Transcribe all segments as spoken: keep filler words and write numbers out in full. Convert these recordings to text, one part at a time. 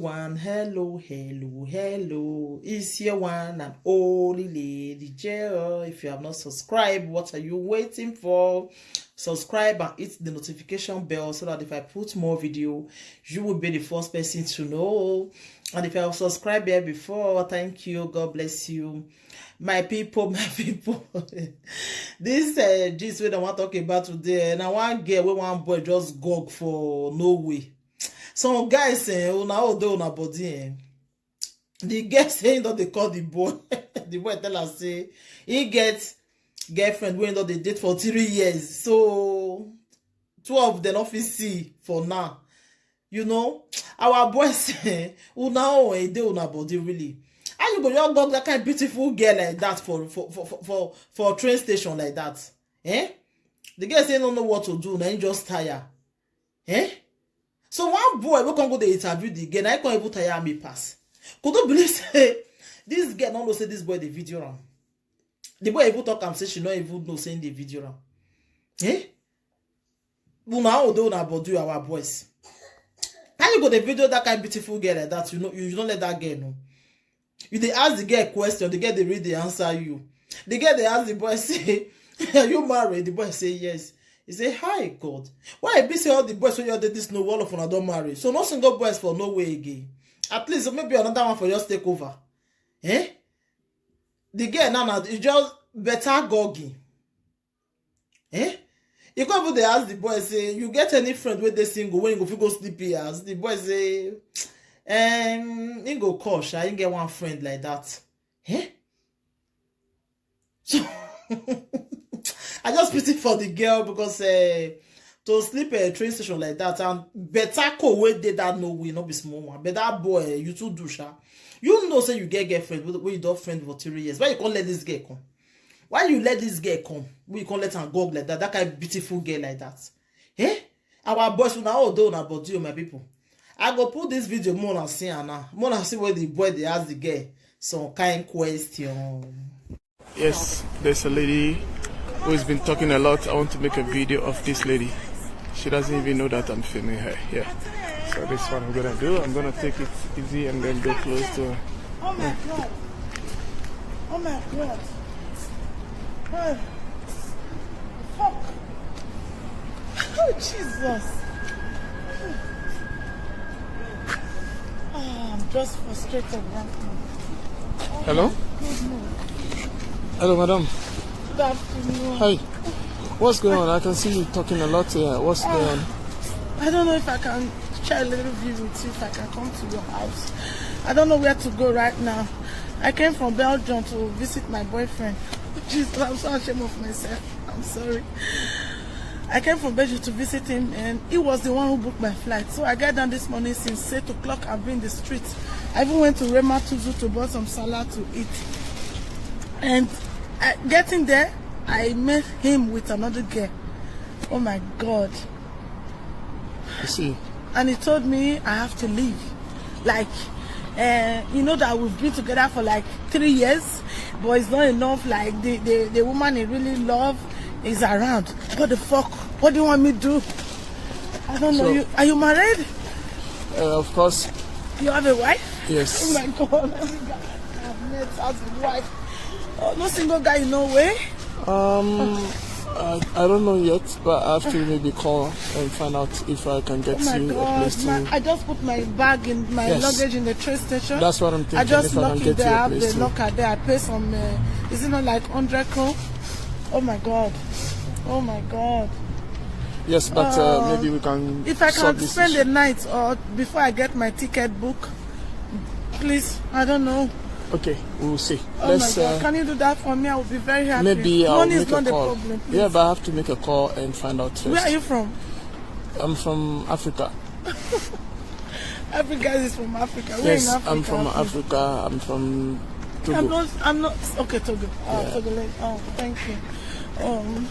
One, hello, hello, hello. It's your one and only Lady J L. If you have not subscribed, what are you waiting for? Subscribe and hit the notification bell so that if I put more video, you will be the first person to know. And if you have subscribed here before, thank you. God bless you. My people, my people. This uh, gist wey I wan talk about today, na one girl wey one boy just gog for no way. Some guys, eh, una all dey una body, eh. The girl say he don dey call the boy. The boy tell her say he get girlfriend wey he don dey date for three years. So two of them no fit see for now. You know, our boys, eh, una own, eh, dey una body really. How you go just gog that kind beautiful girl like that for for for for for, for train station like that? Eh? The girl say no know what to do, na him just tire. Eh? So one boy wey come go dey interview the girl, na him come even tire me pass. Could you believe say this girl no know say this boy dey video am? The boy even talk am say she no even know say him dey video am. Eh? Una all dey una body, our boys. How you go dey video that kind beautiful girl like that? You know, you, you don't let that girl know. You dey ask the girl question, the girl dey read, dey answer you. The girl dey ask the boy say, "Are you married?" The boy say yes. He say, "Hi God, why e be say all the boys wey you dey this know, all of una don marry? So no single boys for no way again. At least maybe another one for just take over." Eh? The girl now, now e just better gogging. Eh? He come even dey ask the boy say, "You get any friend wey dey single wey you go fit go sleep here?" As the boy say, um, he go call sha, he get one friend like that. Eh? So I just pity for the girl because uh, to sleep at a train station like that and better co wey dey that no way, no be small one. But that boy, you too do sha. You know say you get girlfriend wey, wey you don friend for three years. Why you come let this girl come? Why you let this girl come? Why you come let am go like that? That kind beautiful girl like that. Eh? Our boys, una all dey una body, oh, my people. I go put this video more and see am now. More and see where the boy dey ask the girl some kind question. Yes, there's a lady who has been talking a lot. I want to make a video of this lady. She doesn't even know that I'm filming her. Yeah. So this is what I'm gonna do. I'm gonna take it easy and then go close to her. Oh my God. Oh my God. Oh, fuck. Oh, Jesus. Oh, I'm just frustrated right now. Hello? Hello, madam. Good afternoon. Hi. What's going on? I can see you talking a lot here. What's going on? I don't know if I can share a little view with you, if I can come to your house. I don't know where to go right now. I came from Belgium to visit my boyfriend. Jesus, I'm so ashamed of myself. I'm sorry. I came from Belgium to visit him, and he was the one who booked my flight. So I got down this morning since eight o'clock. I've been in the streets. I even went to Rema Tuzu to buy some salad to eat. And I, getting there, I met him with another girl. Oh my God. You see, And he told me I have to leave. Like, uh, you know that we've been together for like three years, but it's not enough. Like, the, the, the woman he really love is around. What the fuck? What do you want me to do? I don't know. So- You, are you married? uh, of course, You have a wife? Yes. Oh my God. Every guy I've met has a wife. Oh, no single guy in no way. Um, I, I don't know yet, but I have to maybe call and find out if I can get Oh my you a God. place to. My, I just put my bag in my Yes. luggage in the train station. That's what I'm thinking. I just If I lock can it get there. you I a have place the to. locker there. I pay some. Uh, is it not like hundred ko? Oh my God. Oh my God. Yes, but uh, Uh, maybe we can. If I solve can this spend issue. the night or before I get my ticket book, please. I don't know. Okay, we'll see. Oh Let's. my God. Uh, Can you do that for me? I will be very happy. maybe I'll Money make is not a the call. problem. Please. Yeah, but I have to make a call and find out first. Where are you from? I'm from Africa. Every guy is from Africa. Where Yes, in Africa? I'm from please? Africa. I'm from Togo. I'm not. I'm not. Okay, Togo. Oh, Yeah. Togo. Oh, thank you. Um,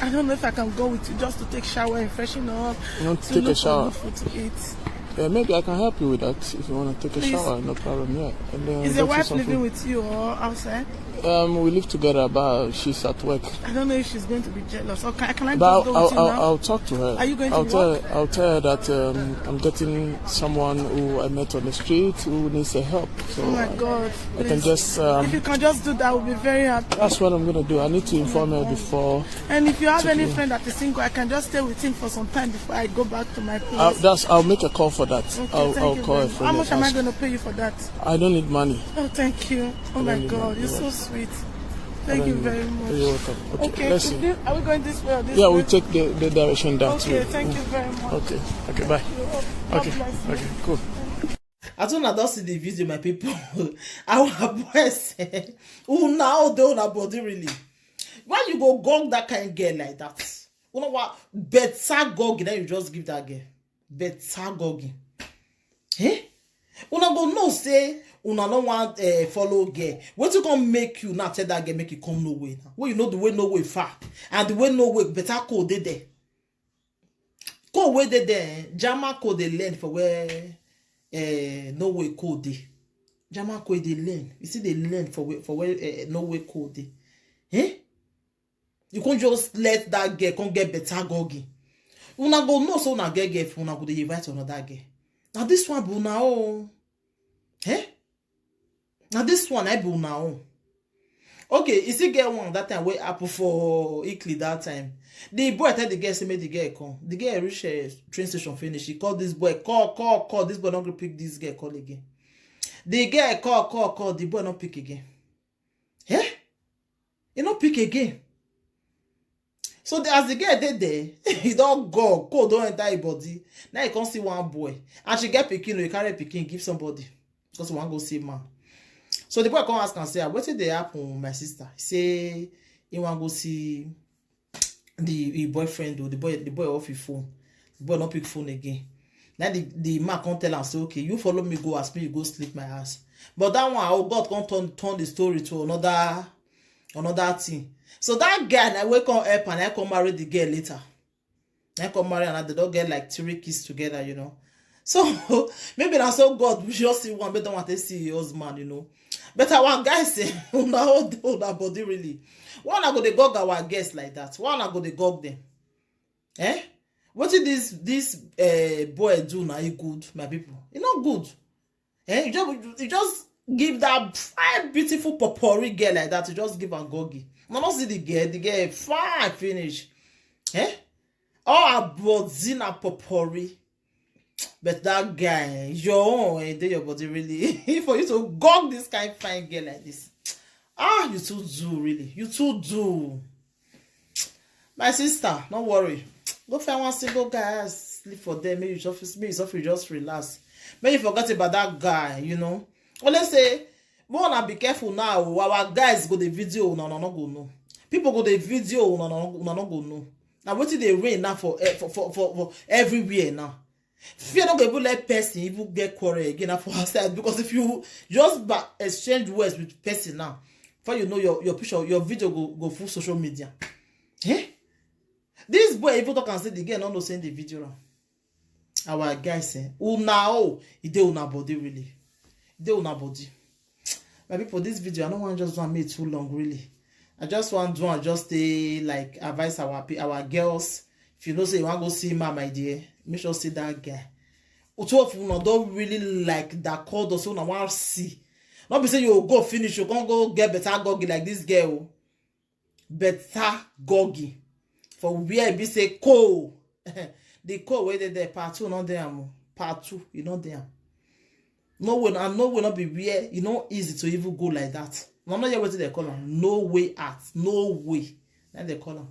I don't know if I can go with you just to take shower and freshen up. You want to to take a look for shower? Good food to eat. Yeah, maybe I can help you with that if you want to take a Please. shower. No problem. Yeah. And then Is get your you wife some living food. With you or outside? Um, we live together, but she's at work. I don't know if she's going to be jealous. Or can, can I But just I'll, go I'll, with you I'll, now? I'll talk to her. Are you going I'll to tell work? Her, I'll tell her that um, I'm getting someone who I met on the street who needs a help. So Oh my I, God! I can Please. Just. Um, If you can just do that, I will be very happy. That's what I'm gonna do. I need to inform her before. And if you have any Today. Friend that is single, I can just stay with him for some time before I go back to my place. I'll, that's. I'll make a call for that. Okay, I'll, thank I'll you call very her much. friend. How much am I Ask. Going to pay you for that? I don't need money. Oh, thank you. Oh I my don't need God, money. You're so You're sweet. I Thank don't you need very money. much. You're welcome. Okay. Okay, Let's should see. we- are we going this way or this Yeah, way? We'll take the, the direction that Okay, way. Thank you very much. Okay. Okay. Bye. God Okay. Bless you. Okay. Cool. As una don see the video, my people, our boys, una all dey una body really. Why you go gog that kind girl like that? Una wa better gog, then you just give that girl better gog. Eh? Una go know say una no want uh, follow girl. Wetin come make you now tell that girl make you come no way now? When you know the way no way far and the way no way better code dey there. Code wey dey there, eh, Jama code dey learn for where uh, no way code dey. Jama code dey learn. You see, dey learn for where for where uh, no way code dey. Eh? You can't just let that girl come get better gogi. Una go know so una get girl for una go dey invite another girl. Now this one be una own. Eh? Now this one I be una own. Okay, you see get one that time wey happen for Italy that time. The boy tell the girl say make the girl come. The girl reach uh, train station finish. He call this boy, call, call, call. This boy not gonna pick this girl call again. The girl call, call, call. The boy not pick again. Eh? He not pick again. So the, as the girl dey there, he don go, cold don enter him body. Now he come see one boy. And she get pikin, you carry pikin, give somebody. Because one go see man. So the boy come ask and say, "Ah, wetin dey happen, my sister?" He say, he wan go see the, the boyfriend, or the boy, the boy off his phone. The boy not pick phone again. Now the, the man come tell am say, "Okay, you follow me go as me you go sleep my house." But that one, oh God, come turn turn the story to another another thing. So that guy na wey come help and I come marry the girl later. I come marry and they don't get like three kids together, you know. So maybe that's so God we just see one, but don't want to see your husband, you know. But our guys say, una hold hold our body really. Why not go they gog our guests like that? Why not go they gog them? Eh? What did this this uh, boy do now? He good, my people. He not good. Eh? You just you just give that fine, beautiful, popori girl like that. You just give her gogi. No, not see the girl. The girl fine finish. Eh? All her body na popori. But that guy, your own, eh, dey your body really. For you to gog this kind fine girl like this, ah, you too do really. You too do. My sister, no worry. Go find one single guy, sleep for them. Make you just, make yourself you just relax. Make you forget about that guy, you know. Well, let's say, more na be careful now. Our guys go the video, no, no, no go no. People go the video, no, no, no, no go no. Now wetin dey reign now for eh, for, for for for everywhere now. Fear no go even let person even get quarrel again na for outside, because if you just ba exchange words with person now, before you know your your picture, your video go go full social media. Eh? This boy even talk and say the girl no know say the video am. Our guys, eh? Una oh, e dey una body really. E dey una body. My people, this video I don't want just one make too long really. I just want to just stay like advise our pe- our girls. If you know say you want go see man, my dear, make sure see that guy. Two of una don't really like that call us una want see. Not be say you go finish, you can't go get better gogi like this girl. Better gogi for where e be say coal. The coal wey dey there, part two not there, am o. Part two, you not there. No way, and no way not be where you know easy to even go like that. No, not yet wetin they call am. No way out, no way. Then they call am.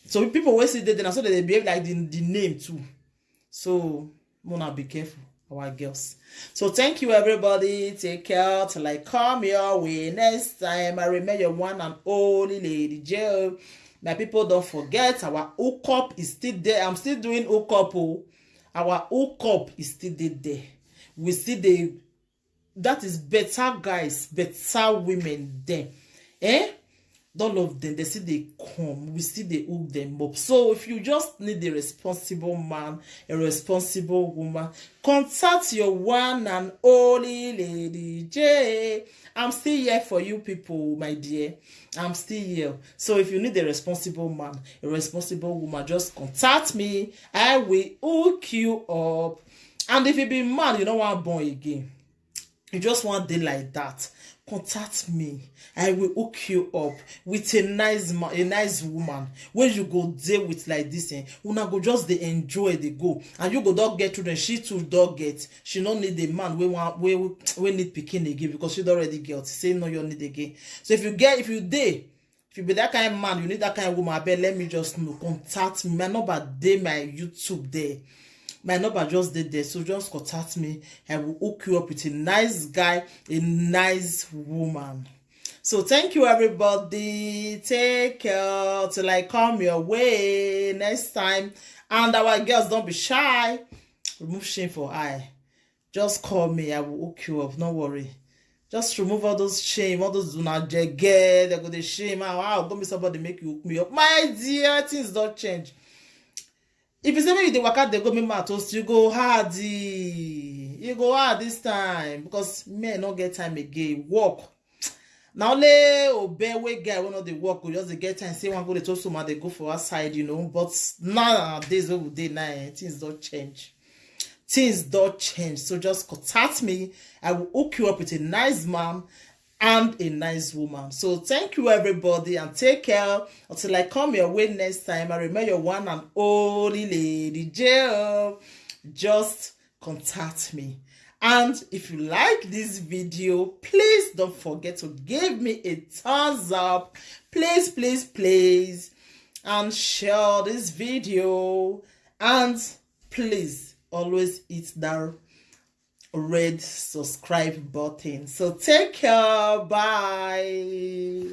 So people wey see dey there, na so they dey behave like the, the name too. So Mona, be careful, our girls. So thank you, everybody. Take care till I come your way next time. I remain your one and only Lady J. My people, don't forget our hookup is still there. I'm still doing hookup. Oh. Our hookup is still there. We still dey. That is better guys, better women there. Eh? All of them, they still dey come, we still dey hook them up. So if you just need a responsible man, a responsible woman, contact your one and only Lady J. I'm still here for you people, my dear. I'm still here. So if you need a responsible man, a responsible woman, just contact me. I will hook you up. And if you be man, you don't want born again, you just want day like that, contact me. I will hook you up with a nice man, a nice woman, where you go deal with like this, eh? Una go just dey enjoy, dey go, and you go don get children. She too don get. She no need a man wey wan wey wey need pikin again, because she don already get. Say no, you need again. So if you get, if you dey, if you be that kind of man, you need that kind of woman, abeg, let me just know. Contact me. My number dey my YouTube there. My number just dey there. So just contact me. I will hook you up with a nice guy, a nice woman. So thank you, everybody. Take care till I come your way next time. And our girls, don't be shy. Remove shame for eye. Just call me. I will hook you up. No worry. Just remove all those shame, all those una jege. They go dey shame. How, how go me somebody make you hook me up? My dear, things don't change. If you say make you dey waka dey go, me ma toast, you go hard. You go hard this time, because men no get time again. Work. Na only obey wey guy wey no dey work go just dey get time say wan go dey toast woman, dey go for outside, you know. But nowadays wey we dey now, eh, things don change. Things don change. So just contact me. I will hook you up with a nice man and a nice woman. So thank you, everybody, and take care until I come your way next time. I remain your one and only Lady J. Just contact me. And if you like this video, please don't forget to give me a thumbs up. Please, please, please. And share this video. And please always hit that red subscribe button. So take care. Bye.